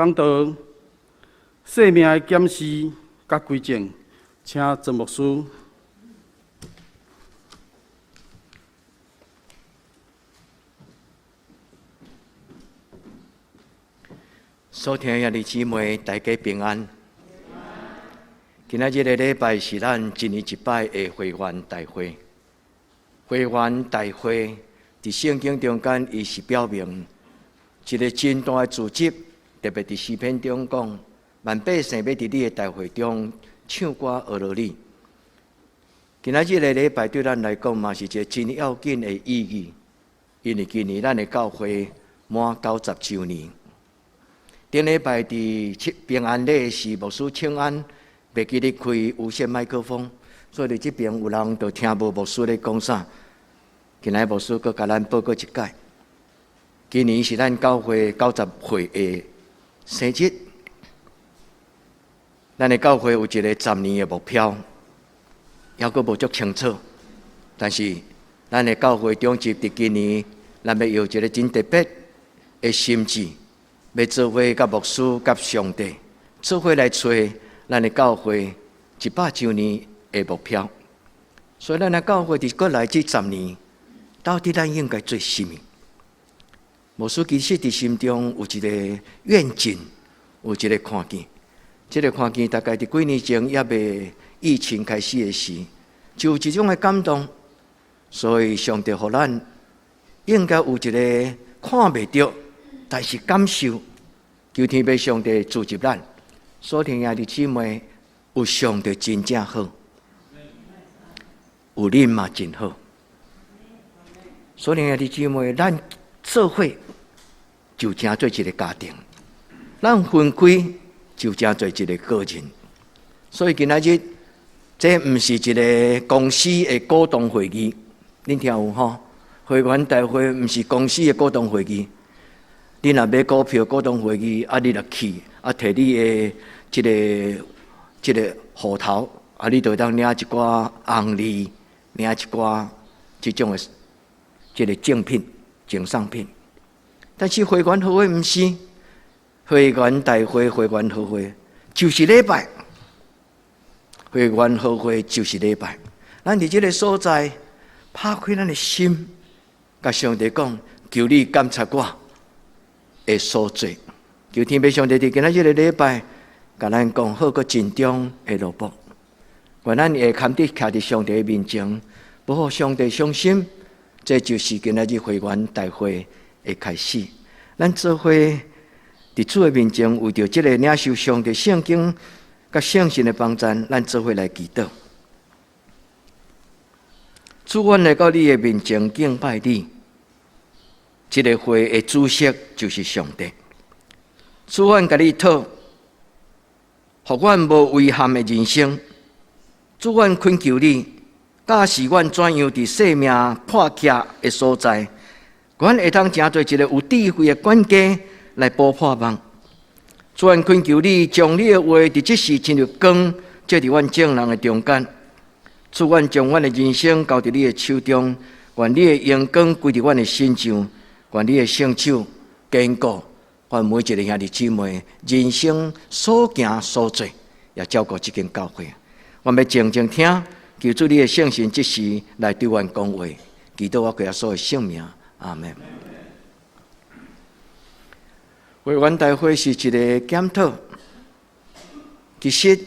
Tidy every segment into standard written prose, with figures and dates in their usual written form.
講道生命的檢視佮歸正，請曾牧師。所聽的兄弟姊妹，大家平安。今仔日个禮拜是咱一年一擺的會員大會。會員大會佇聖經中間，伊是表明一個真大的組織。特別佇詩篇中講，萬百姓欲佇你的大會中唱歌呵咾你。今仔日个禮拜對咱來講嘛是一個真要緊的意義，因為今年咱的教會滿90週年。頂禮拜佇平安禮時，牧師請安，袂記得開無線麥克風，所以佇這邊有人就聽無牧師咧講啥。今仔牧師閣共咱報告一擺。今年是咱教會90歲的生日，咱的教會有一個十年的目標，猶閣無足清楚。但是咱的教會長執佇今年，咱欲用一個真特別的心志。欲做伙佮牧師佮上帝做伙來揣咱的教會100週年的目標。所以咱的教會佇過來這十年，到底咱應該做啥物？牧師其實佇心中有一個願景，有一個看見。這個看見大概佇幾年前猶未疫情開始的時，就有這種的感動。所以上帝予咱應該有一個看袂著。但是感受，求天父上帝造就咱，所聽兄弟姊妹，有上帝真正好，有恁嘛真好。所聽兄弟姊妹，咱做伙就成做一個家庭，咱分開就成做一個個人。所以今仔日，這毋是一個公司的股東會議，恁聽有吼？會員大會毋是公司的股東會議。你若買股票，股東會議啊，你若去啊，提你的這个這个戶頭啊，你就會當領一寡紅利，領一寡這種的這个贈品、贈送品。但是會員和會毋是，會員大會、會員和會就是禮拜，會員和會就是禮拜。咱佇這个所在，拍開咱的心，共上帝講，求你監察我的所做，求天父上帝佇今仔日个禮拜，共咱講好閣盡忠的奴僕，願咱會堪得徛佇上帝的面前，無予上帝傷心。這就是今仔日會員大會的開始。咱做伙佇主的面前，為著這个領受上帝聖經佮聖神的幫贊，咱做伙來祈禱。主，阮來到你的面前敬拜你。這个會的主席就是上帝。主，阮共你討，予阮無遺憾的人生。主，阮懇求你，教示阮怎樣佇生命破拆的所在，阮會當成做一个有智慧的管家來補破網。主，阮懇求你，將你的話佇這時親像光，照佇阮眾人的中間。主，阮將阮的人生交佇你的手中，願你的榮光歸佇阮的身上，願你的聖手堅固阮每一个兄弟姊妹人生所行所做，也照顧這間教會。阮欲靜靜聽，求主你的聖神這時來對阮講話，祈禱我耶穌的聖名，阿們。會員大會是一個檢討，其實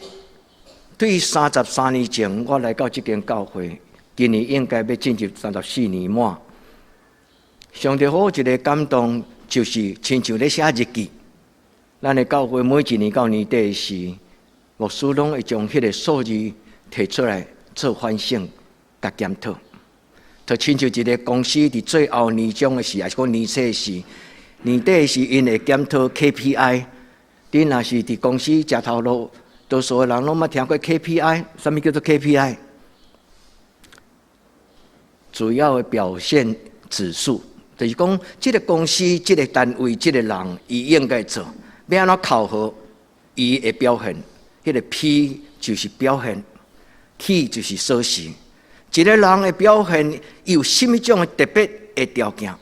對33年前我來到這間教會，今年應該欲進入34年滿。上帝予我一个感動，就是親像咧寫日記。咱的教會每一年到年底時，牧師攏會將彼个數字提出來做反省佮檢討。就親像一个公司佇最後年終的時，抑是講年底時，年底時𪜶會檢討 KPI。恁若是佇公司食頭路，多數的人攏捌聽過 KPI，啥物叫做 KPI？主要的表現指數，就是講這个公司、這个單位、這个人，伊應該做，欲按怎考核伊的表現？彼个 P 就是表現，K 就是所時。一个人的表現，伊有啥物種的特別的條件？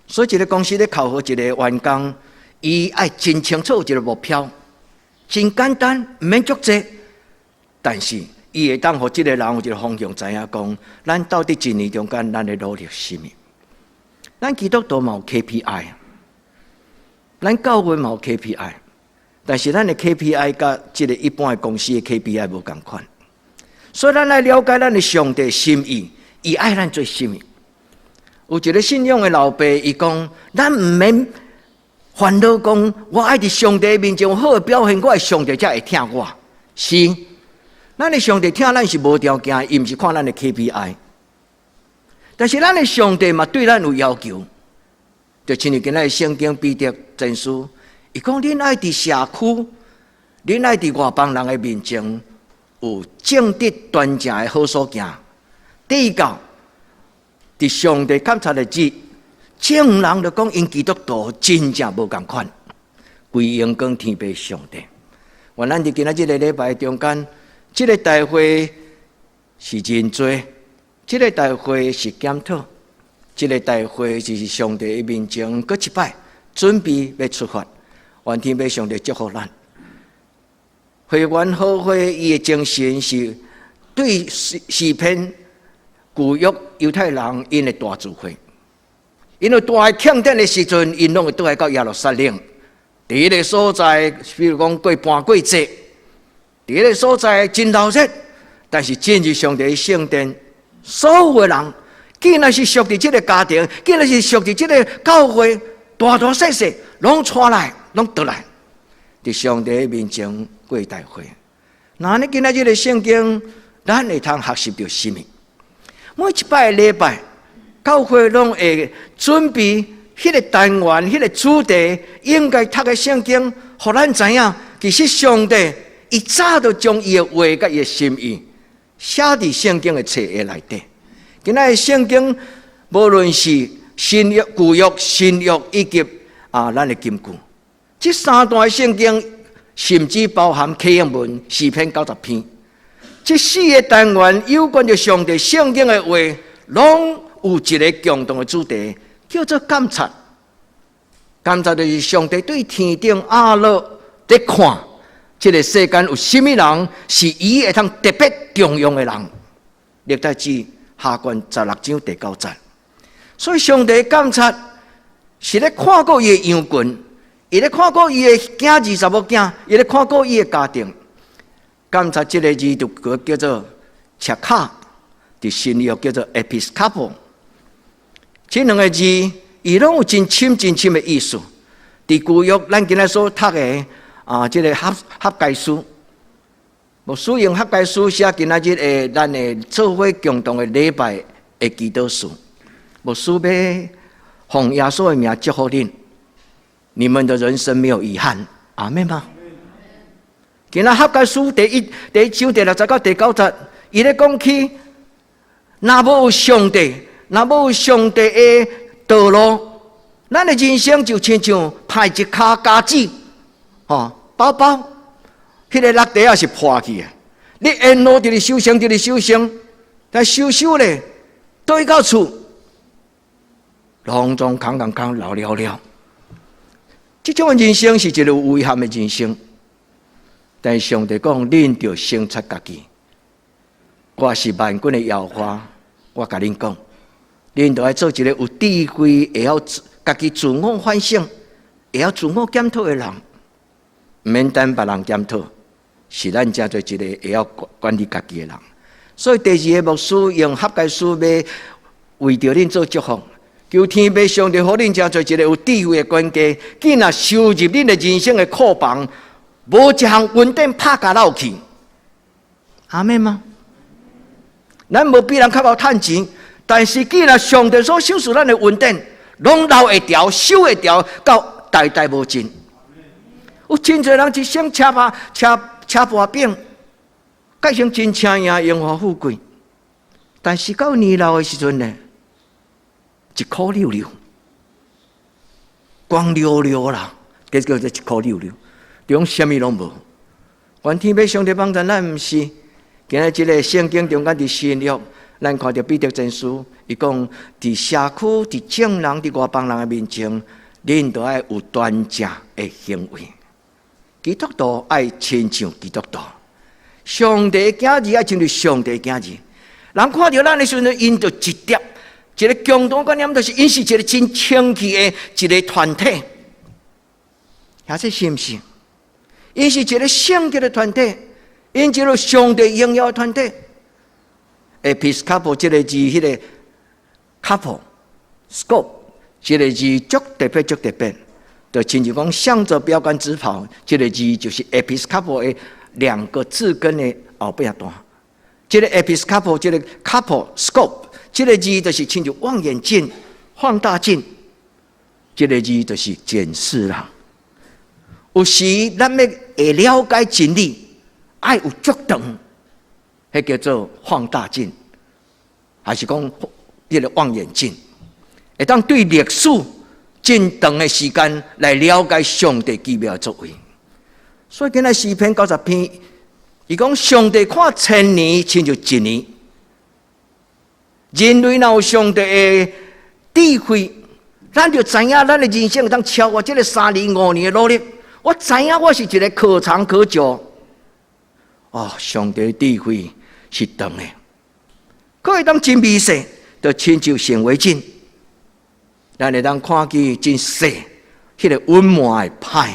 所以，一个公司咧考核一个員工，伊愛真清楚一个目標，真簡單，毋免足濟，但是伊會當予這个人有一个方向，知影講，咱到底一年中間，咱咧努力啥物？咱基督徒嘛有 KPI，咱教會嘛有 KPI，但是咱的 KPI 佮這个一般的公司的 KPI 無仝款，所以咱來了解咱的上帝心意，伊愛咱做啥物？有一个信仰的老爸，伊講：咱毋免煩惱講，我愛佇上帝面前有好的表現，我的上帝才會疼我。是，咱的上帝疼咱是無條件，伊毋是看咱的 KPI。但是咱的上帝嘛對咱有要求，就親像今仔日聖經彼得前書，伊講恁愛佇社區，恁愛佇外邦人的面前有正直端正的好所行。第一到佇上帝監察的日，眾人就講𪜶基督徒真正無仝款，歸榮光天父上帝。願咱佇今仔這个禮拜中間，這个大會是認罪，這个大會是檢討，這个大會就是上帝的面前閣一擺準備欲出發。願天父上帝祝福咱。會員好會伊的精神是對詩篇舊約猶太人𪜶的大聚會，因為大慶典的時陣，𪜶攏會倒來到耶路撒冷，佇彼个所在，比如講過盤過節，佇彼个所在真鬧熱，但是進入上帝的聖殿，所有的人，既然是屬佇這个家庭，既然是屬佇這个教會，大大細細攏帶來，攏倒來，佇上帝面前過大會。那呢，今仔這个聖經，咱會通學習著啥物？每一擺禮拜，教會攏會準備彼个單元、彼个主題，應該讀的聖經，予咱知影，其實上帝伊早就將伊的話佮伊的心意寫佇聖經的冊頁內底。今仔日聖經，無論是新約、舊約、新約以及咱的金句，這三段聖經，甚至包含啟應文詩篇90篇。這四个單元有關著上帝聖經的話，攏有一个共同的主題，叫做監察。監察就是上帝對天頂阿樂佇看，這个世間有啥物人是伊會通特別重用的人。歷代志下卷16章第9節。所以上帝監察是咧看顧伊的羊群，伊咧看顧伊的囝兒查某囝，伊咧看顧伊的家庭。監察這个字就叫做赤卡，佇新約叫做 episkopo。這兩個字，伊攏有真深真深的意思。佇舊約，咱今仔所讀的這个哈該書，牧師用哈該書寫今仔日的咱的做伙共同的禮拜的祈禱書。牧師欲奉耶穌的名祝福恁，你們的人生沒有遺憾，阿們嗎？今仔哈該書第一章第6節到第9節，伊咧講起，若無有上帝，若無有上帝的道路，咱的人生就親像歹一跤膠紙，吼包包，彼个落地也是破去的。你沿路佇咧修行，佇咧修行，但修修咧，對到厝，攏總空空空流了了。這種人生是一个有遺憾的人生。但上帝講，恁著省察家己。我是萬軍的耶和華，我共恁講，恁著愛做一个有智慧、會曉家己自我反省、會曉自我檢討的人。毋免等別人檢討，是咱成做一个會曉管理家己的人。所以第二个牧師用哈該書欲為著恁做祝福，求天父上帝予恁成做一个有智慧的管家，既若收入恁的人生的庫房，無一項恩典拍共落去，阿們嗎？咱無比人較𠢕趁錢，但是既然上帝所賞賜咱的恩典，攏留會牢、收會牢，到代代無盡。有真濟人一生車拍車車破餅，蓋成真請贏榮華富貴，但是到年老的時陣呢，一箍溜溜，光溜溜啦，這叫做一箍溜溜。中啥物攏無，願天父上帝幫助咱，毋是今仔這个聖經中間佇新約，咱看著彼得前書，伊講佇社區、佇眾人、佇外邦人的面前，恁都愛有端正的行為。基督徒愛親像基督徒，上帝囝兒愛親像上帝囝兒。人看著咱的時陣，𪜶就一點一个共同觀念，就是𪜶是一个真清氣的一个團體。遐這是毋是？𪜶是一个聖潔的團體，𪜶一個上帝榮耀的團體。Episcopo 這个字，彼个 couple scope 這个字足特別，足特別。就親像講向著標竿直跑，這个字就是 episcopo 的兩個字根的後壁段。這个 episcopo 這个 couple scope 這个字就是親像望遠鏡、放大鏡，這个字就是檢視啦。有時咱欲會了解真理，愛有足長，彼叫做放大鏡，還是講彼个望遠鏡，會當對歷史真長的時間來了解上帝奇妙的作為。所以今仔詩篇90篇，伊講上帝看千年親像一年，人類若有上帝的智慧，咱就知影咱的人生會當超過這个3年5年的努力。我知影我是一个可長可久。哦，上帝智慧是長的，閣會當真微細，就親像顯微鏡，咱會當看見真細，彼个粉末的歹。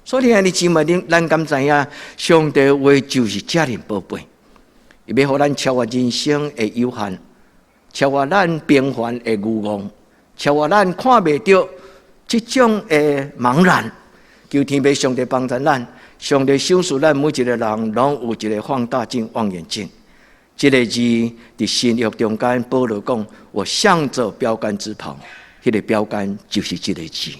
所以兄弟姊妹，恁咱敢知影，上帝話就是遮爾寶貝，伊欲予咱超越人生的有限，超越咱平凡的愚妄，超越咱看袂著這種的茫然。求天父上帝幫助咱，上帝賞賜咱每一個人攏有一个放大鏡、望遠鏡。這个字佇新約中間，保羅講：我向著標竿直跑，彼个標竿就是這个字。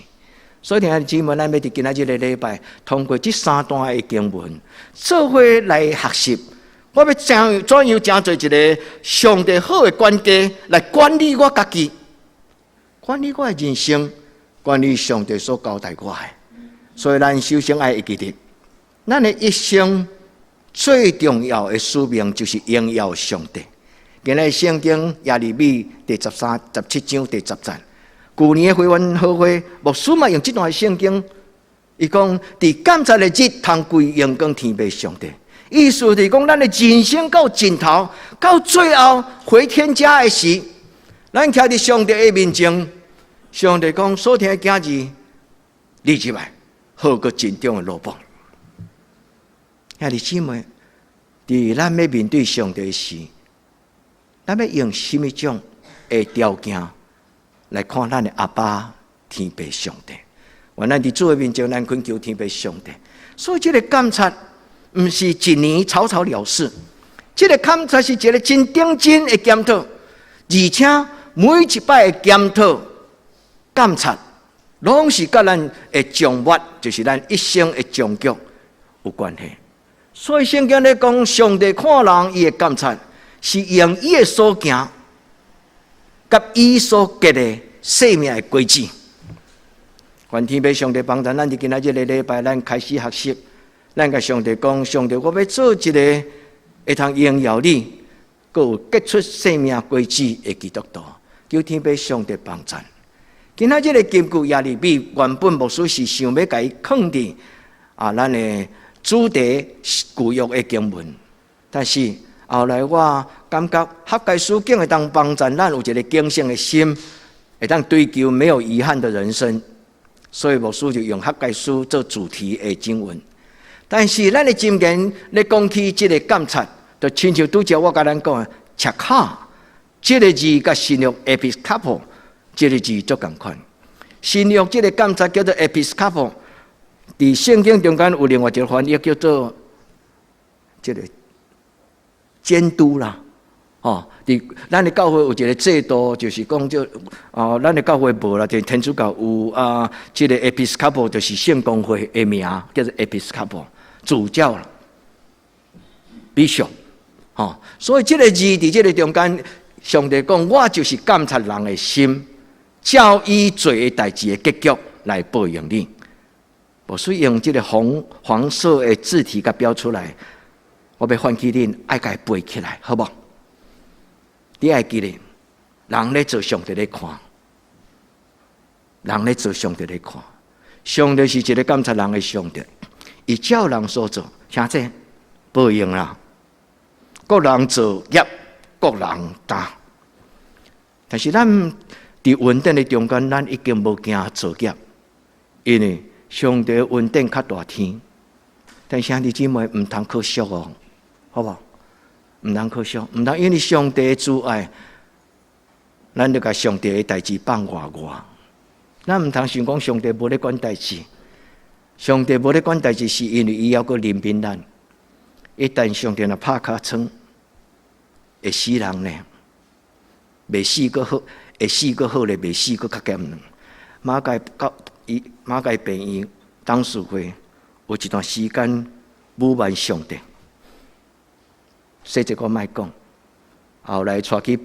所以，兄弟姊妹，咱欲佇今仔這个禮拜，通過這三段的經文，做伙來學習。我欲怎樣怎樣成做一个上帝好的管家，來管理我家己，管理我的人生，管理上帝所交代我的。所以，咱首先愛會記得，咱的一生最重要的使命就是榮耀上帝。今仔聖經耶利米第13、17章第10節，舊年的會員好會牧師嘛用這段聖經，伊講佇監察的日，通歸榮光天父上帝。意思就是講，咱的人生到盡頭，到最後回天家的時，咱徛佇上帝的面前，上帝講所疼的囝兒，你入來。好閣真重的蘿蔔，兄弟姊妹，佇咱欲面對上帝時，咱欲用啥物種的條件來看咱的阿爸天父上帝？願咱佇主的面前，咱懇求天父上帝。所以，這个監察毋是一年草草了事，這个監察是一个真認真的檢討，而且每一擺的檢討監察，攏是佮咱的終末，就是咱一生的終局有關係。所以聖經咧講，上帝看人，伊的監察是用伊的所行，佮伊所結的生命的果子。願天父上帝幫助咱，佇今仔這个禮拜，咱開始學習，咱共上帝講，上帝，我欲做一个會通榮耀你，閣有結出生命果子的基督徒。求天父上帝幫助。今仔這个金句耶利米原本牧師是想欲共伊囥佇啊，咱的主題舊約的經文，但是後來我感覺哈該書竟會當幫助咱有一个警醒的心，會當追求沒有遺憾的人生，所以牧師就用哈該書做主題的經文。但是咱的箴言咧講起這个監察，就親像拄才我共咱講的，赤卡這个字佮新約 episcopo 這个字足仝款。新約這个監察叫做 episcopo，佇聖經中間有另外一個翻譯叫做這个監督啦。哦，佇咱的教會有一個制度，就是講這哦，咱的教會無啦，就天主教有啊，這個 episcopo 就是聖公會的名，叫做 episcopo 主教啦，bishop，吼，所以這個字佇這个中間，上帝講，我就是監察人的心，照伊做的代誌的結局來報應你。無需用這个紅黃色的字體共標出來，我欲喚起恁愛共伊背起來，好無？你愛記得，人咧做上帝咧看，人咧做，上帝咧看。上帝是一个監察人的上帝，伊照人所做，聽這報應啦。各人造業，各人擔。但是咱佇恩典的中間，咱已經無驚造業，因為上帝恩典較大天。但是兄弟姊妹毋通可惜哦，好無？毋通可惜，毋通因為上帝的慈愛，咱就共上帝的代誌放外外。咱毋通想講上帝無咧管代誌，上帝無咧管代誌，是因為伊猶閣憐憫咱。一旦上帝若拍尻川，會死人呢？袂死閣好，會死閣好咧，袂死閣較艱難。馬偕教伊馬偕病院董事會有一段時間侮慢上帝，細節我莫講。後來帶去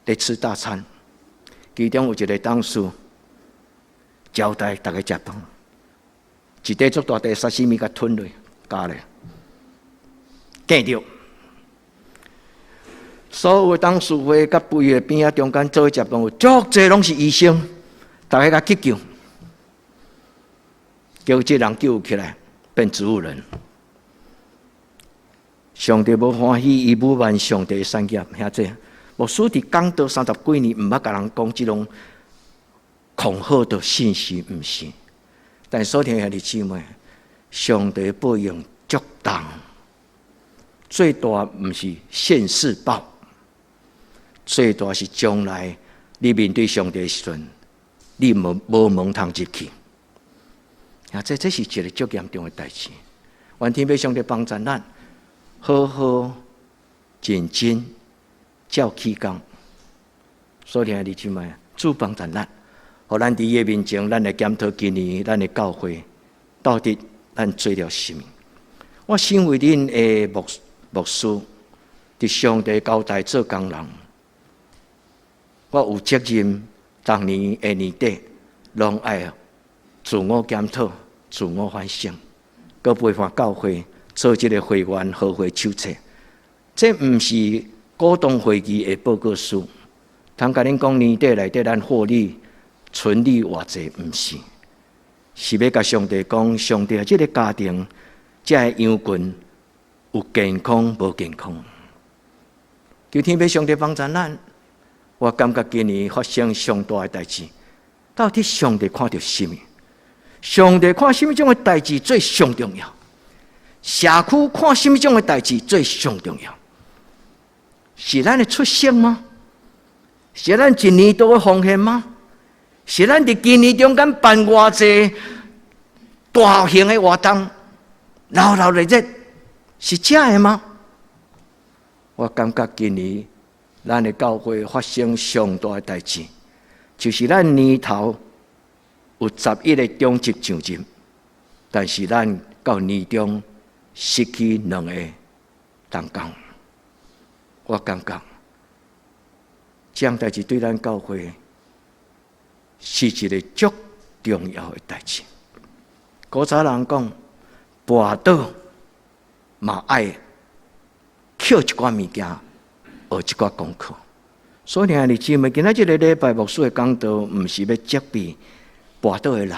咧吃大餐，其中有一個董事招待逐家食飯，一塊足大塊沙西米共吞落，咬咧，見著。所有的董事會佮肥的邊仔中間做伙食飯，有足濟攏是醫生，逐家共急救，叫這人救起來變植物人。上帝無歡喜，伊侮慢上帝的產業，兄弟，牧師佇講道三十幾年，毋捌共人講這種恐嚇的信息，毋是。但所聽兄弟姊妹，上帝報應足重，最大毋是現世報，最大是將來你面對上帝的時陣，你無門通入去。啊，這是一個足嚴重的代誌。願天父上帝幫助咱，好好認真照起工。所以兄弟姊妹，主幫助咱，予咱佇伊的面前，咱來檢討今年咱的教會到底咱做了啥物。我身為恁的牧師，佇上帝交代做工人，我有責任，逐年的年底，攏愛自我檢討、自我反省，閣陪伴教會做這個會員合會手冊。這毋是股東會議的報告書，通共恁講年底內底咱獲利、純利偌濟，毋是，是欲共上帝講，上帝啊，這个家庭，這个羊群有健康無健康？求天父上帝幫助咱。我感覺今年發生上大的代誌，到底上帝看著啥物？上帝看啥物種的代誌最上重要？社區看啥物種的代誌最上重要？是咱的出席嗎？是咱一年多的奉獻嗎？是咱佇今年中間辦偌濟大型的活動，鬧鬧熱熱，是這的嗎？我感覺今年咱的教會發生上大的代誌，就是咱年頭有11個長執上任，但是咱到年終失去兩個同工。我感覺這項代誌對咱教會是一個足重要的代誌。古早人講，跋倒嘛愛抾一寡物件，學一寡功課。所以兄弟姊妹，今仔這个禮拜牧師的講道，毋是欲責備跋倒的人，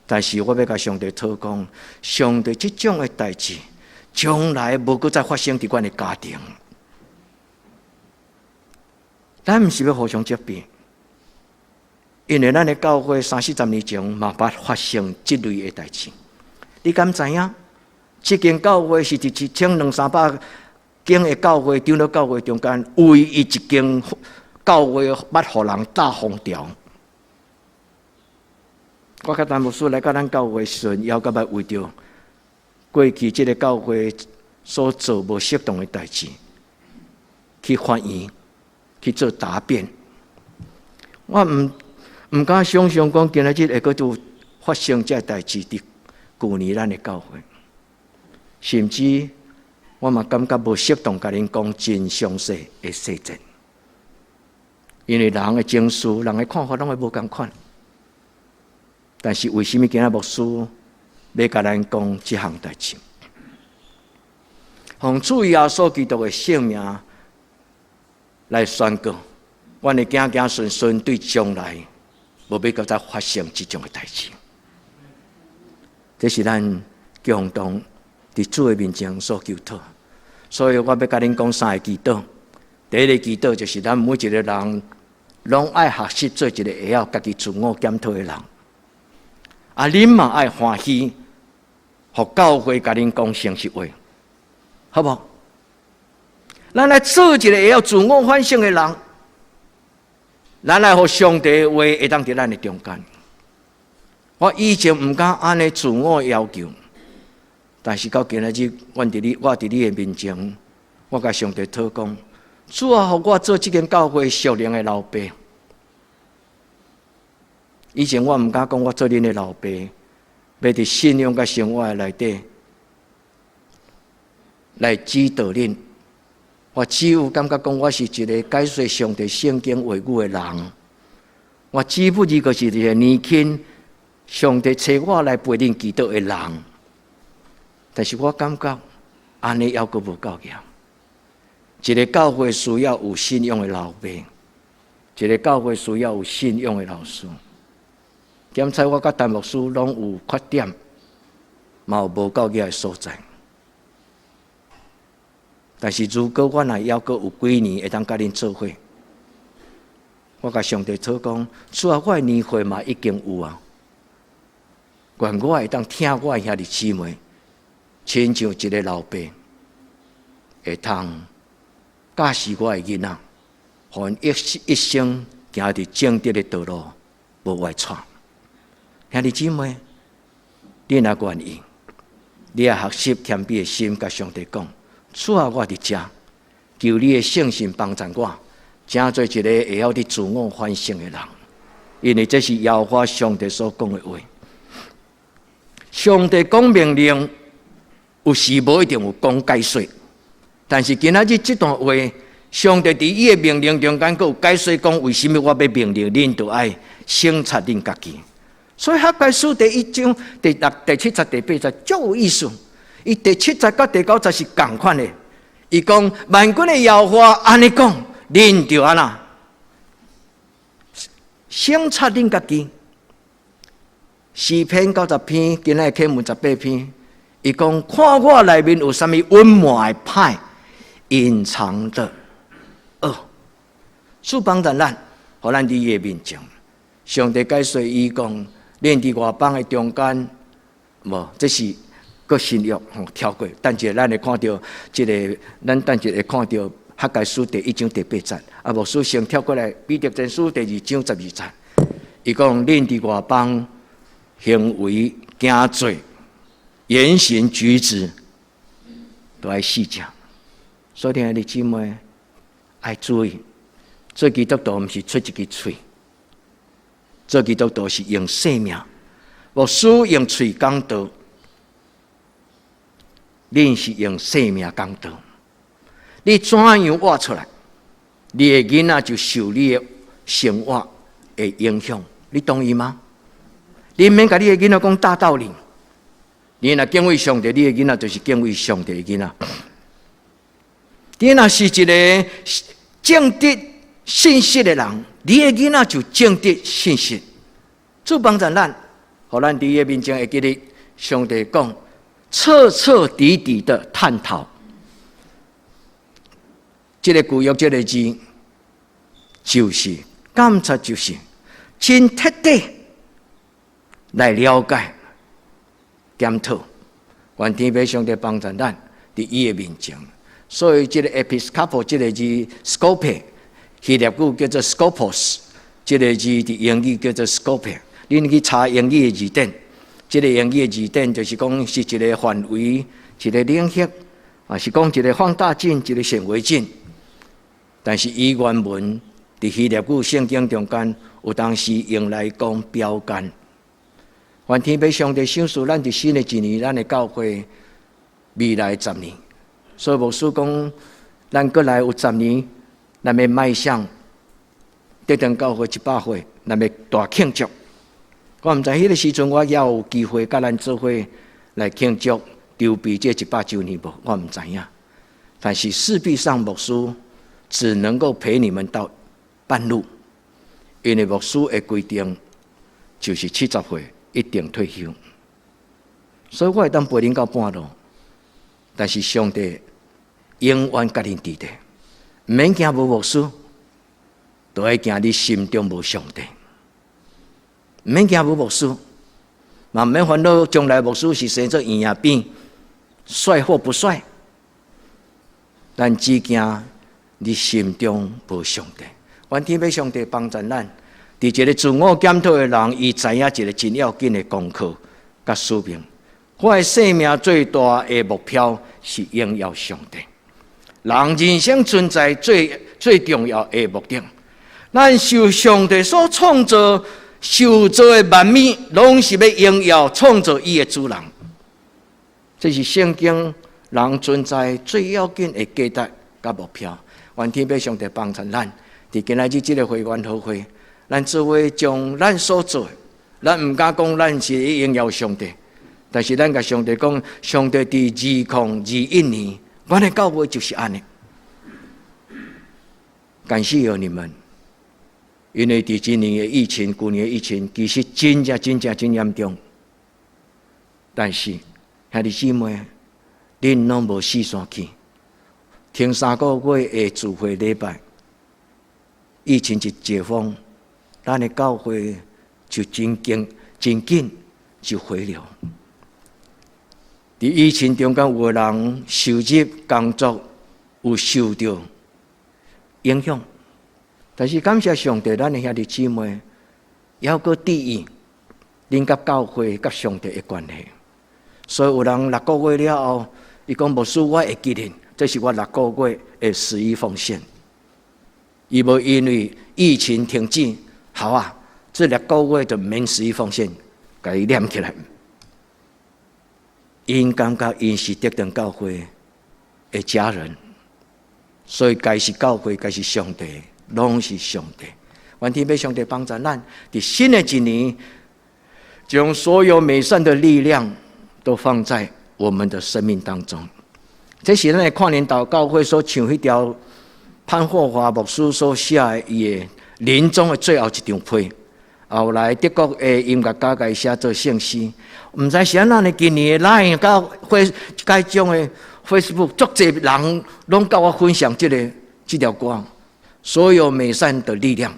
但是我欲共上帝討講，上帝這種的代誌，將來無閣再發生佇阮的家庭。咱毋是欲互相責備，因為咱的教會三四十年前嘛捌發生這類的代誌。你敢知影？這間教會是佇一千兩三百間的教會，長老教會中間唯一一間教會捌予人炸封條。我佮陳牧師來到咱教會時陣，猶閣捌為著過去這个教會所做無適當的代誌，去法院去做答辯。我毋敢想象講今仔日會閣拄發生這代誌佇舊年咱的教會，甚至我嘛感覺無適當共恁講真詳細的細節，因為人的情緒、人的看法攏會無仝款。但是為啥物今仔牧師欲共咱講這項代誌？奉主耶穌基督的聖名來宣告，阮會行行順順對將來。無欲閣再發生這種的代誌。這是咱共同佇主的面前所求討。所以我欲共恁講三个祈禱。第一个祈禱就是咱每一个人攏愛學習做一个會曉家己自我檢討的人。啊，恁嘛愛歡喜，予教會共恁講誠實話，好無？咱來做一个會曉自我反省的人，咱來予上帝的話會當佇咱的中間。我以前毋敢按呢自我要求，但是到今仔日，我佇你的面前，我共上帝禱講：主啊，予我做這間教會屬靈的老爸。以前我毋敢講我做恁的老爸，欲佇信仰佮生活內底來指導恁。我只有感覺講，我是一个解說上帝聖經話語的人。我只不過是一个年輕，上帝揣我來陪恁祈禱的人。但是我感覺按呢猶閣無夠額。一个教會需要有信仰的老爸，一个教會需要有信仰的老師。檢查我佮陳牧師攏有缺點，嘛有無夠額的所在。但是如果我若猶閣有幾年會當佮恁做伙，我共上帝禱講：主啊，我的年歲嘛已經有啊，願我會當疼我的兄弟姊妹，親像一个老爸，會通教示我的囡仔，予𪜶一一生行佇正直的道路，無歪躉。兄弟姊妹，你若願意，你也學習謙卑的心，共上帝講：主啊，我佇遮，求你的聖神幫助我，成做一个會曉佇自我反省的人，因為這是耶和華上帝所講的話。上帝講命令，有時無一定有講解說，但是今仔日這段話，上帝佇伊的命令中間，閣有解說講為什麼我欲命令恁，著愛省察恁家己。所以哈該書第一章第六、第七節、第八節足有意思。伊第七節佮第九節是仝款的。伊講萬軍的耶和華按呢講，恁著按怎省察恁家己。詩篇90篇，今仔日課文18篇，伊講看我內面有啥物隱瞞的歹、隱藏的惡，主幫助咱，予咱佇伊的面前。上帝解說伊講，恁佇外邦的中間，無，這是閣新約吼跳過。等一下咱會看著這个，咱等一下會看著哈該書第一章第八節。啊，牧師先跳過來，彼得前書第二章12節。伊講恁佇外邦行為行做言行舉止都愛四正。所以兄弟姊妹愛注意，做基督徒毋是出一支喙。做基督徒是用生命，牧師用喙講道，恁是用生命講道。你怎樣活出來，你的囡仔就受你的生活的影響。你同意嗎？你毋免共你的囡仔講大道理。你若敬畏上帝，你的囡仔就是敬畏上帝的囡仔。你若是一个正直信實的人，你的囡仔就正直信實。主幫助咱，予咱佇伊的面前會記得上帝講，徹徹底底的探討。這个舊約這个字，就是監察，就是真徹底來了解、檢討。願天父上帝幫助咱佇伊的面前。所以，這个 episkopo 這个字，scope 希臘語叫做 scopos，這个字佇英語叫做 scope。恁去查英語的字典，這个英語的字典就是講是一个範圍、一个領域，啊，是講一个放大鏡、一个顯微鏡。但是伊原文佇希臘語聖經中間，有當時用來講標杆。願天父上帝賞賜咱佇新的一年，咱的教會未來十年。所以牧師講，咱閣來有十年，咱欲邁向得長教會100歲，咱欲大慶祝。我毋知彼个時陣，我猶有機會佮咱做伙來慶祝籌備這100週年無？我毋知影。但是勢必上牧師只能夠陪你們到半路，因為牧師的規定，就是70歲一定退休。所以我會當陪恁到半路，但是上帝永遠佮恁佇咧，毋免驚無牧師，都愛驚你心中無上帝。毋免驚無牧師，嘛毋免煩惱將來牧師是生做圓仔扁，帥或不帥。咱只驚你心中無上帝。願天父上帝幫助咱，佇一个自我檢討的人，伊知影一个真要緊的功課佮使命。我的生命最大的目標是榮耀上帝。人人生存在最最重要的目的，咱受上帝所創造、受造的萬物，攏是欲榮耀創造伊的主人。這是聖經人存在最要緊的價值佮目標。願天父上帝幫助咱，佇今仔日這個會員好會，咱做伙將咱所做的，咱毋敢講咱是榮耀上帝，但是咱共上帝講，上帝佇2021年，阮的教會就是按呢。感謝有你們，因為佇今年的疫情、舊年的疫情，其實真正、真正真嚴重。但是兄弟姊妹，恁攏無四散去，停3個月的聚會禮拜，疫情一解封，咱的教會就真緊、真緊就回流。佇疫情中間，有的人收入、工作有受著影響，但是感謝上帝，咱的兄弟姊妹猶閣注意恁佮教會、佮上帝的關係。所以有人六個月了後，伊講牧師，我會記得，這是我六個月的十一奉獻。伊無因為疫情停止，好啊，這六個月就免十一奉獻，共伊念起來。𪜶感覺𪜶是得當教會的家人，所以該是教會，該是上帝，攏是上帝。願天父上帝幫助咱，佇新的一年，將所有美善的力量都放在我們的生命當中。這是咱的跨年禱告會所唱彼條潘霍華牧師所寫的伊的臨終的最後一張批。後來德國的音樂家共伊寫做聖詩，毋知是按怎呢？今年的 Line 佮 Face 該種的 Facebook，足濟人攏佮我分享這條歌。所有美善的力量，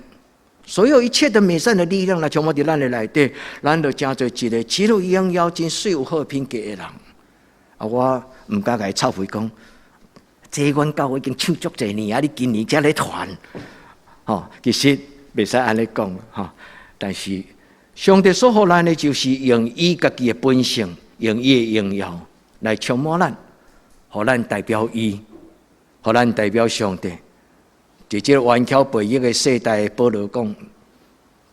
所有一切的美善的力量，來充滿佇咱的內底，咱就成做一個只有榮耀真媠有好品格的人。啊，我毋敢共伊臭屁講，這阮教會已經唱足濟年啊，你今年才咧傳，吼，其實袂使按呢講，吼。但是上帝所予咱的，就是用伊家己的本性，用伊的榮耀來充滿咱，予咱代表伊，予咱代表上帝。佇這個頑巧悖逆的世代，保羅講，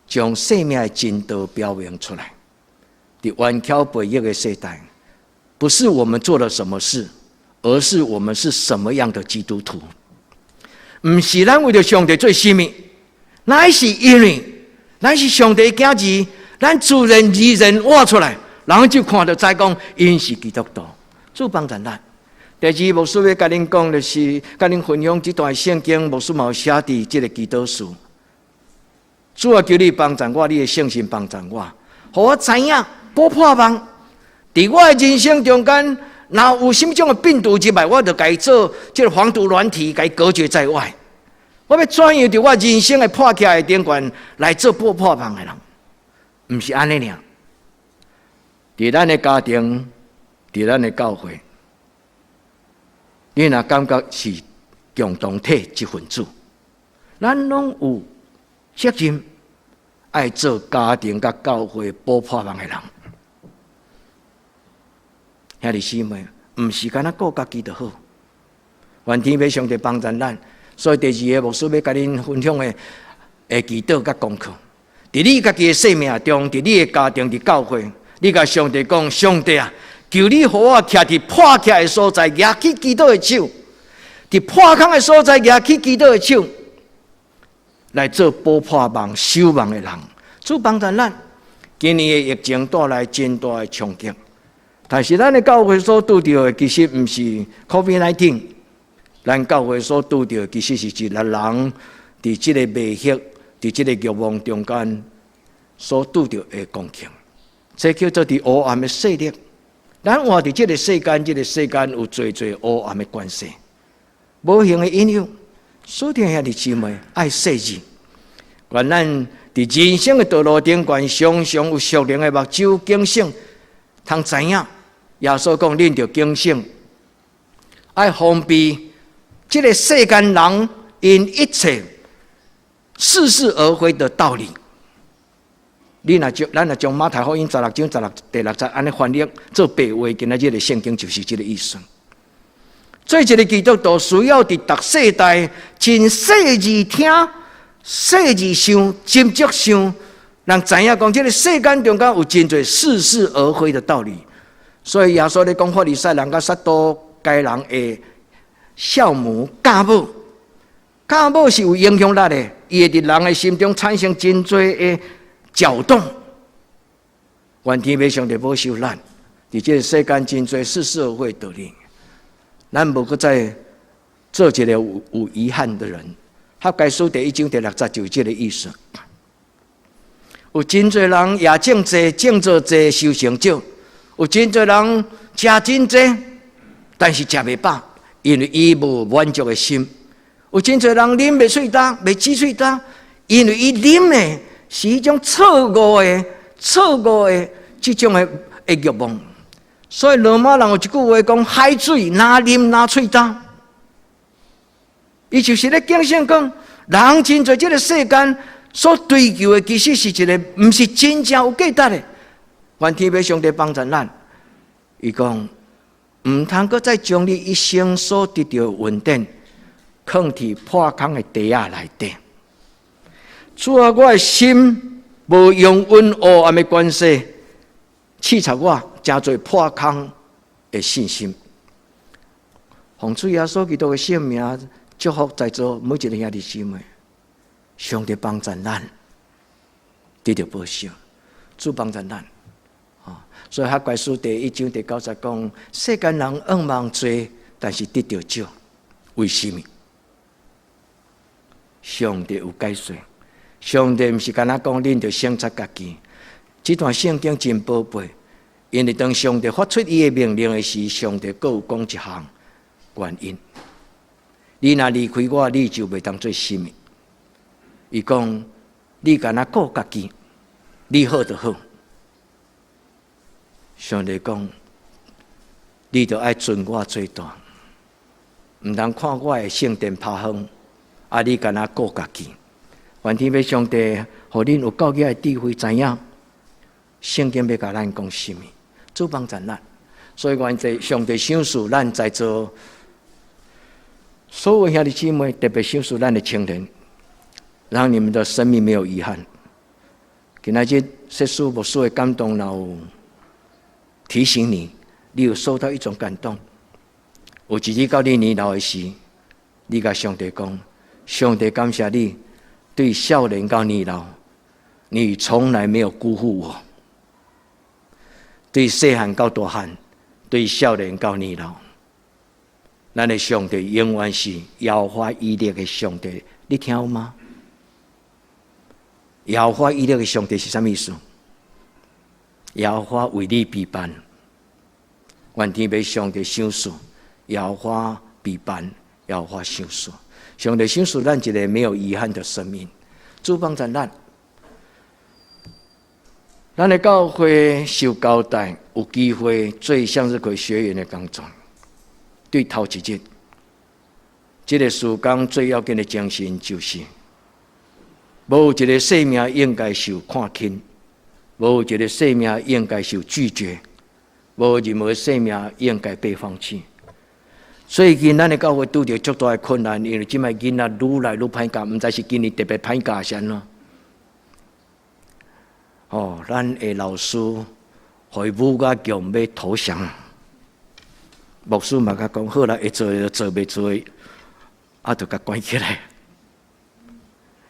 將生命的真道表明出來。佇頑巧悖逆的世代，不是我們做了什麼事，而是我們是什麼樣的基督徒。毋是咱為著上帝做啥物，乃是因為咱是上帝囝兒，咱自然而然活出來，人就看著知講𪜶是基督徒。主幫助咱。第二，牧師欲共恁講的是，共恁分享這段聖經，牧師嘛有寫佇這個祈禱書。主啊，求你幫助我，你的聖神幫助我，予我知影補破網。佇我的人生中間，若有啥物種的病毒入來，我就共伊做這個防毒軟體，共伊隔絕在外。我欲怎樣佇我人生的破起來的頂懸來做補破網的人，毋是按呢爾。佇咱的家庭，佇咱的教會，你若感覺是共同體一份子，咱攏有責任愛做家庭佮教會補破網的人。兄弟姊妹，毋是干焦顧家己就好。願天父上帝幫助咱。所以第二个牧師欲共恁分享的祈禱佮功課，佇你家己的生命中，佇你的家庭，佇教會，你共上帝講：上帝啊，求你予我徛佇破起來的所在，舉起祈禱的手；佇破空的所在，舉起祈禱的手，來做補破網、修網的人。主幫助咱。今年的疫情帶來真大的衝擊，但是咱的教會所拄著的，其實毋是 COVID-19。咱教會所拄著的，其實是一個人佇這個迷惑、佇這個欲望中間。所拄著的光景，這叫做佇黑暗的勢力。咱活佇這個世間，這個世間有濟濟黑暗的關係，無形的影響。所以兄弟姊妹愛細膩，願咱佇人生的道路頂懸，常常有屬靈的目睭警醒，通知影耶穌講，恁著警醒，愛防備這個世間人𪜶一切似是而非的道理。你若將咱若將馬太福音16章16第6節按呢翻譯做白話，今仔日的聖經就是這個意思。做一個基督徒需要佇逐世代真細膩聽、細膩想、斟酌想，人知影講這個世間中間有真濟似是而非的道理。所以耶穌咧講法利賽人佮撒都該人的酵母酵母，酵母是有影響力的，伊會佇人的心中產生真濟的攪動。願天父上帝保守咱，佇這個世間真濟似是而非的道理，咱無閣再做一個有遺憾的人。哈該書第一章第六節就是這個意思。有真濟人也種濟，種做濟，收成少；有真濟人食真濟，但是食袂飽，因為伊無滿足的心。有真濟人啉袂喙焦，袂止喙焦，因為伊啉的是一種錯誤的、錯誤的這種的慾望。所以羅馬人有一句話講：海水若啉若喙焦。伊就是咧警醒講，人真濟這個世間所追求的，其實是一個毋是真正有價值的。願天父上帝幫助咱。伊講，毋通閣再將你一生所得著的恩典，囥佇破空的袋仔內底。主啊，我的心無容允黑暗的權勢，試察我，成做破空的信心。奉主耶穌基督的聖名，祝福在座每一個兄弟姊妹。上帝幫助咱，得著保守，主幫助咱。所以哈該書第一章第九節講：世間人向望濟，但是得著少。為什麼？上帝有解說。上帝毋是干焦講恁著省察家己。這段聖經真寶貝，因為當上帝發出伊的命令的時，上帝閣有講一項原因。你若離開我，你就袂當做啥物。伊講，你干焦顧家己，你好就好。上帝講，你著愛尊我做大，毋通看我的聖殿拍風，啊！你干焦顧家己。願天父上帝，予恁有夠額的智慧，知影聖經欲共咱講啥物，主幫助咱。所以願這上帝賞賜咱在座所有兄弟姊妹，特別賞賜咱的青年，讓你們的生命沒有遺憾。今仔日說書牧師的感動，若有提醒你，你有受到一種感動。有一日到你年老的時，你共上帝講：上帝感謝你，對少年到年老，你從來沒有辜負我。對細漢到大漢，對少年到年老，咱的上帝永遠是耶和華以勒的上帝，你聽有嗎？耶和華以勒的上帝是啥物意思？耶和華為你備辦，願天父上帝賞賜，耶和華備辦，耶和華賞賜，上帝賞賜咱一個沒有遺憾的生命。主幫助咱，咱的教會受交代，有機會做向日葵學員的工作。對頭一日，這個事工最要緊的精神就是，無一個生命應該受看輕，無一個生命應該受拒絕，無任何生命應該被放棄。最近咱的教會拄著足大的困難，因為這擺囡仔愈來愈歹教，毋知是今年特別歹教是按怎？哦，咱的老師予伊侮甲強欲投降，牧師嘛共講好啦，會做就做，袂做啊，就共關起來。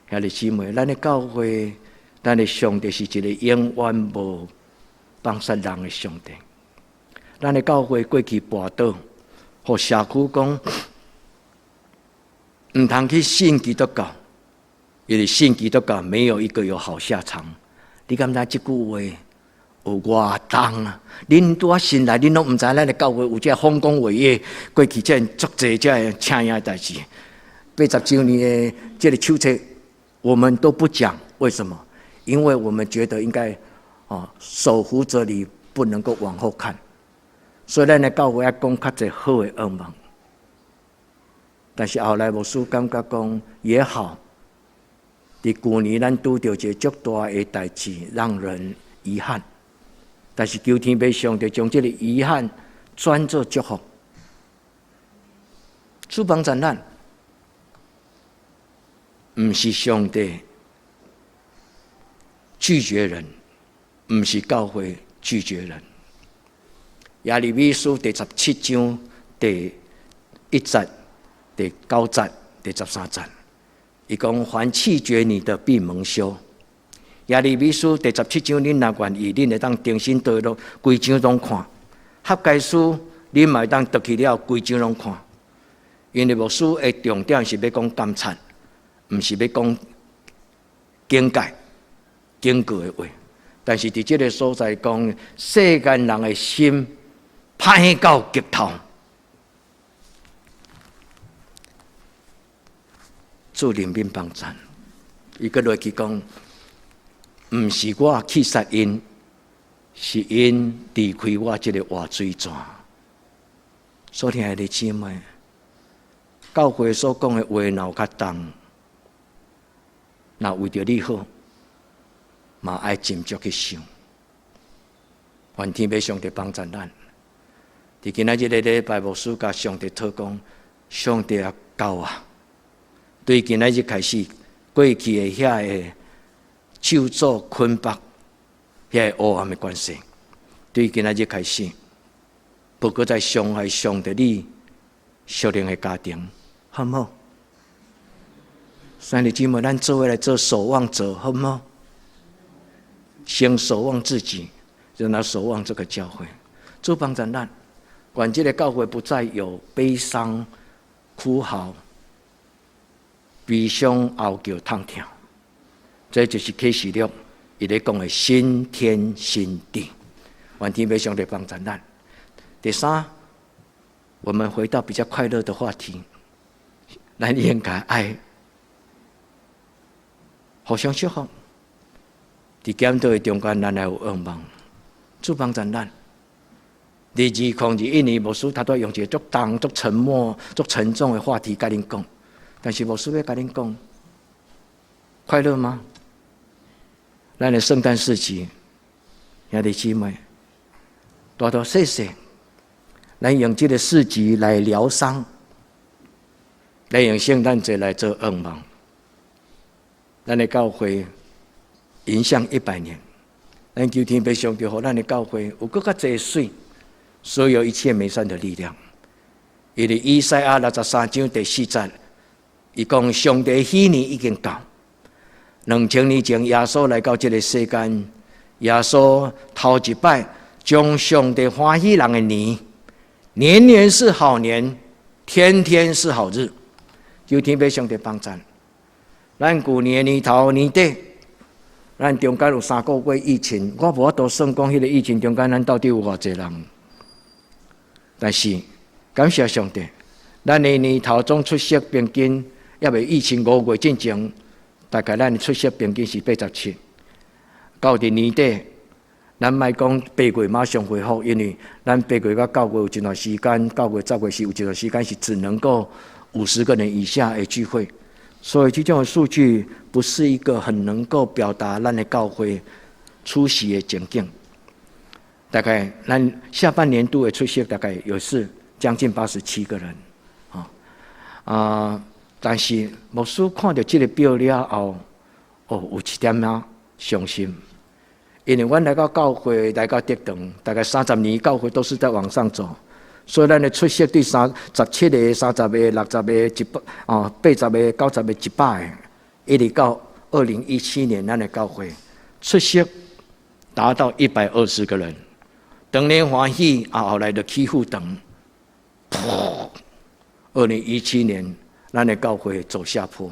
兄弟姊妹，咱的教會，咱的上帝是一個永遠無放殺人的上帝。咱的教會過去跋倒，予社區講毋通去信基督教，因為信基督教沒有一個有好下場。你敢知這句話有偌重啊？恁拄仔新來，恁攏毋知咱的教會有這豐功偉業，過去這足濟這個請影代誌。80週年的這個手冊，我們都不講，為什麼？因為我們覺得應該哦，手扶著你不能夠往後看，所以咱的教會愛講較濟好的願望。但是後來牧師感覺講也好，佇舊年咱拄著一個足大的代誌，讓人遺憾。但是求天父上帝將這個遺憾轉做祝福。主幫助咱，毋是上帝拒絕人，毋是教會拒絕人。耶利米書第17章第1節、第9節、第13節，伊講凡棄絕你的，必蒙羞。耶利米書第十七章，恁若願意，恁會當重新倒落，規章攏看。哈該書，恁嘛會當倒去了，規章攏看。因為牧師的重點是欲講監察，毋是欲講警戒、警告的話。但是佇這个所在講，世間人的心歹到極頭。主憐憫幫贊，伊閣落去講，毋是我去殺𪜶，是𪜶離開我這个活水泉。所親愛的姊妹，教會所講的話若有較重，若為著你好，嘛愛斟酌去想。願天父上帝幫助咱。佇今仔日個禮拜，牧師共上帝禱講，上帝啊，夠啊！對今仔日開始，過去的遐个咒詛捆綁，遐个黑暗的關係，對今仔日開始，無閣再傷害上帝你屬靈的家庭，好毋好？兄弟姊妹，咱做伙來做守望者，好毋好？先守望自己，然後守望這個教會。主幫助咱，願這個教會不再有悲傷、哭嚎、悲傷、哀叫、痛痛。這就是啟示錄伊咧講的新天新地。願天父上帝幫助咱。第三，我們回到比較快樂的話題，咱應該愛互相祝福。佇檢討的中間，咱來有願望，主幫助咱。佇2021年，牧師拄才用一个足重、足沉默、足沉重的話題共恁講，但是牧師欲共恁講，快樂嗎？咱的聖誕市集，兄弟姊妹，大大細細，咱用這个市集來療傷，來用聖誕節來做願望。咱的教會迎向100年，咱求天父上帝，予咱的教會有閣較濟水，所有一切美善的力量。因為以賽亞63章第4節，伊講上帝喜年已經到。2000年前，耶穌來到這个世間，耶穌頭一擺將上帝歡喜人的年，年年是好年，天天是好日。求天父上帝幫贊。咱舊年年頭年底，咱中間有3個月疫情，我無法度算講彼个疫情中間，咱到底有偌濟人。但是感謝上帝，咱的年頭總出席平均，猶未疫情5月進前，大概咱的出席平均是87。到佇年底，咱莫講8月馬上恢復，因為咱8月到9月有一段時間，9月、10月是有一段時間是只能夠50個人以下的聚會，所以這種數據不是一個很能夠表達咱的教會出席的情景。大概咱下半年度的出席大概也是將近87個人，啊啊！但是牧師看著這个表了後，哦，有一點仔傷心，因為阮來到教會，來到德堂，大概30年教會都是在往上走，所以咱的出席對37個、30個、60個、100啊、80個、90個、100個，一直到2017年，咱的教會出席達到120個人。當然歡喜啊，後來就起伏長。2017年，咱的教會走下坡。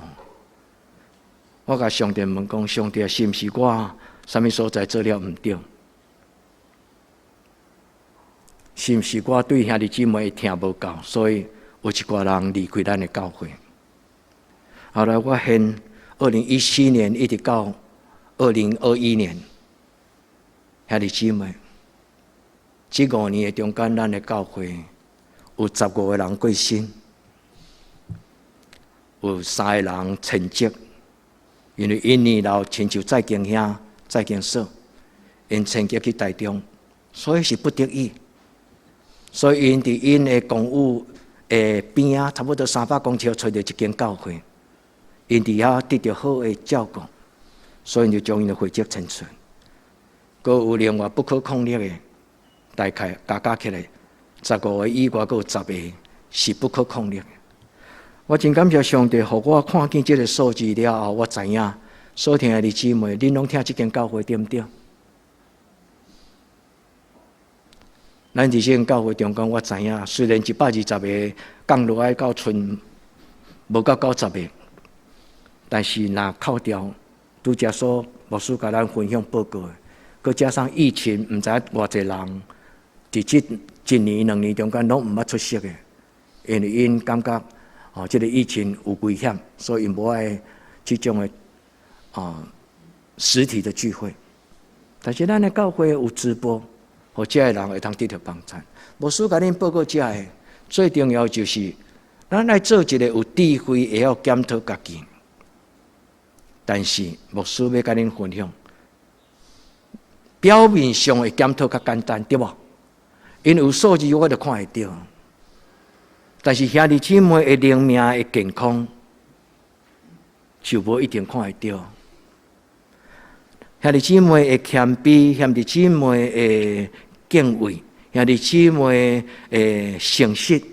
我共上帝問講：上帝，是毋是我啥物所在做了毋對？是毋是我對兄弟姊妹的疼無夠，所以有一寡人離開咱的教會？後來我現2014年一直到2021年，兄弟姊妹，這5年的中間，咱的教會有15個人過身，有三個人遷職，因為𪜶年老親像再經兄、再經嫂，𪜶遷籍去台中，所以是不得已。所以𪜶佇𪜶的公寓的邊仔，差不多300公尺，揣著一間教會，𪜶佇遐得著好的照顧，所以就將𪜶的會籍遷出。閣有另外不可抗力的，大概加加起來，15個以外，閣有10個是不可抗力的。我真感謝上帝，予我看見這個數字了後，我知影所聽的弟姊妹，恁攏疼這間教會對毋對？咱佇這間教會中間，我知影，雖然120個降落來到賰無到90個，但是若扣掉拄才所牧師共咱分享報告的，閣加上疫情，毋知影偌濟人佇這一年兩年中間攏毋捌出席的，因為𪜶感覺哦，這個疫情有危險，所以𪜶無愛這種的啊實體的聚會。但是咱的教會有直播，予遮的人會當得著幫贊。牧師共恁報告遮的，最重要就是咱愛做一個有智慧、會曉檢討家己。但是牧師欲共恁分享，表面上的檢討較簡單，對無？因為有數字我就看會著。但是兄弟姊妹的靈命的健康，就無一定看會著。兄弟姊妹的謙卑，兄弟姊妹的敬畏，兄弟姊妹的誠實，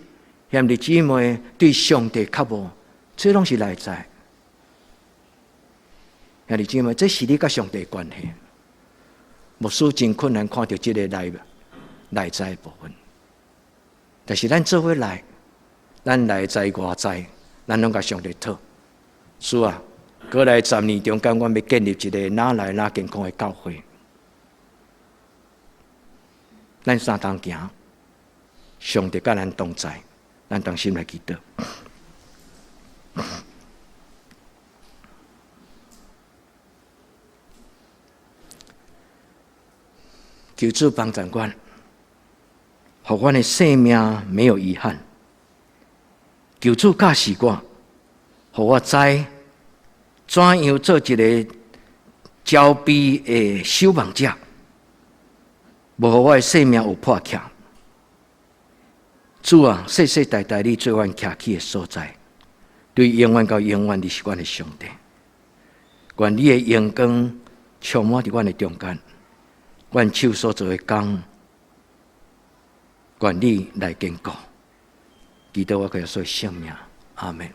兄弟姊妹對上帝渴慕，這攏是內在。兄弟姊妹，這是你佮上帝的關係。牧師真困難看著這个內在的部分，但是咱做伙來，咱內在外在，咱攏共上帝討。主啊，過來10年中間，阮欲建立一个若來若健康的教會。咱相同行，上帝佮咱同在，咱同心來祈禱。求主幫助阮，予阮的生命沒有遺憾。求主教示我，予我知怎樣做一个焦慮的守望者，無予我的生命有破欠。主啊，世世代代你做阮徛起的所在，對永遠到永遠，你是阮的上帝。願你的榮光充滿佇阮的中間，阮手所做的工，願你來堅固。祈禱我耶穌聖名，阿門。